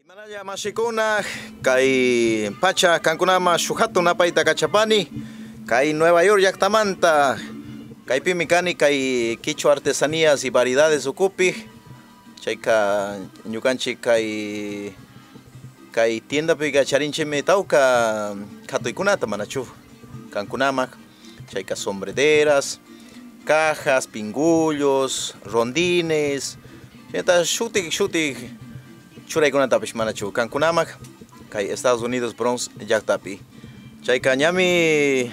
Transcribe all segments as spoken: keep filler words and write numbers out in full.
Imanalla mashikuna, kay pacha kankunaman shu hatun napayta kachapani, kay Nueva York llaqtamanta, kaypimi kani kay Kichwa Artesanías y Variedades ukupi, chayka ñukanchik kay, kay tiendapika charinchikmi tawka katuykunata, manachu, kankunaman. Chayka sombrederas, cajas, pingullos, rondines, chayta shutik shutik churaykunatapish, manachu, kankunaman kay Estados Unidos Bronx llaqtapi. Chayka ñami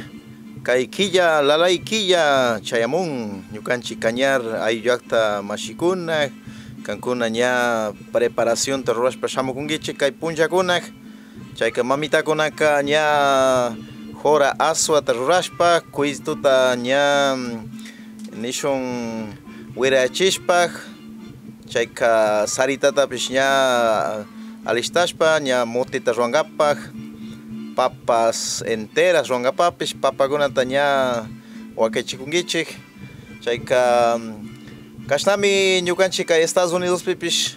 kay killa, lalay killa chayamun, ñukanchik Cañar ayllu llaqta mashikuna, kankuna ña preparacionta rurashpa shamukunkichik kay punllakunaq. Chayka mamitakunaka ña jora aswata rurashpa, cuisituta ña, mm, nishun, wirayachishpa, chayka saritatapish ña alistashpa, ña mutita ruwankapaq, papas enteras ruwankapaqpish, papakunata ña wakichikunkichik. Chayka, mm, kashnami ñukanchik kay Estados Unidospipish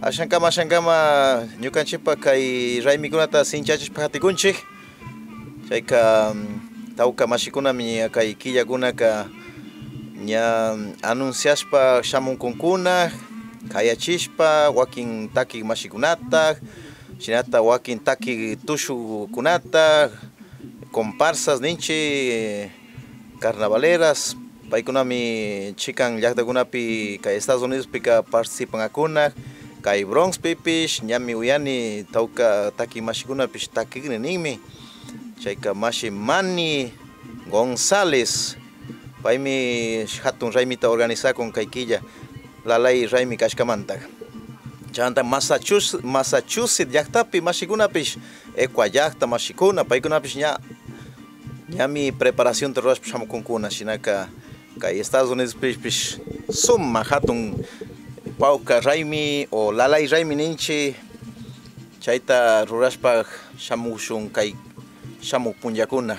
ashankama, ashankama ñukanchikpa kay raymikunata sinchachishpa qatikunchik. Chayka, mm, tawka mashikunami ña kay killakunaka ña, mm, anunciashpa shamunkunkuna, qayachishpa wakin taki mashikunata, shinata wakin taki tushukunata, comparsas ninchik, carnavaleras, paykunami chikan llaqtakunapi, kay Estados Unidospika participanqakuna, kay Bronxpipish ñami uyani, tawka taki mashikunapish takikni ninmi. Chayka mashi Manny González, paymi hatun raymita organizakun kay killa, lalay raymi kashkamanta. Chanta Massachusetts, Massachusetts llaqtapi mashikunapish, Equa llaqta mashikuna, paykunapish ña, ñami preparacionta rurashpa shamukunkuna, shinaka kay Estados Unidospipish suma hatun pawka raymi o lalay raymi ninchik, chayta rurashpa shamushun kay shamuk punllakunaq.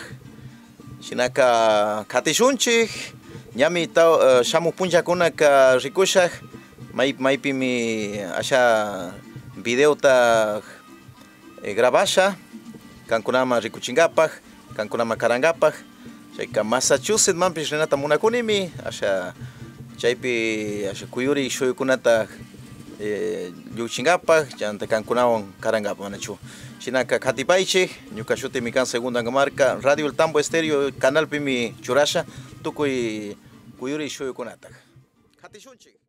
Shinaka qatishunchik, ñami taw-, eh, shamuk punllakunaka rikushaq, may-, maypimi asha videota, eh, grabasha, kankunaman rikuchinkapaq, kankunaman qarankapaq. Chayka Massachusettsmanpish rinata munakunimi, asha chaypi asha kuyuriy shuyukunata, eh, lluqchinkapaq, chanta kankunawan qarankapaq, manachu. Shinaka qatipaychik, ñuka shutimi kan Segundo Angamarca, Radio El Tambo Estéreo canalpimi churasha tukuy kuyuriy shuyukunata. Qatishunchik.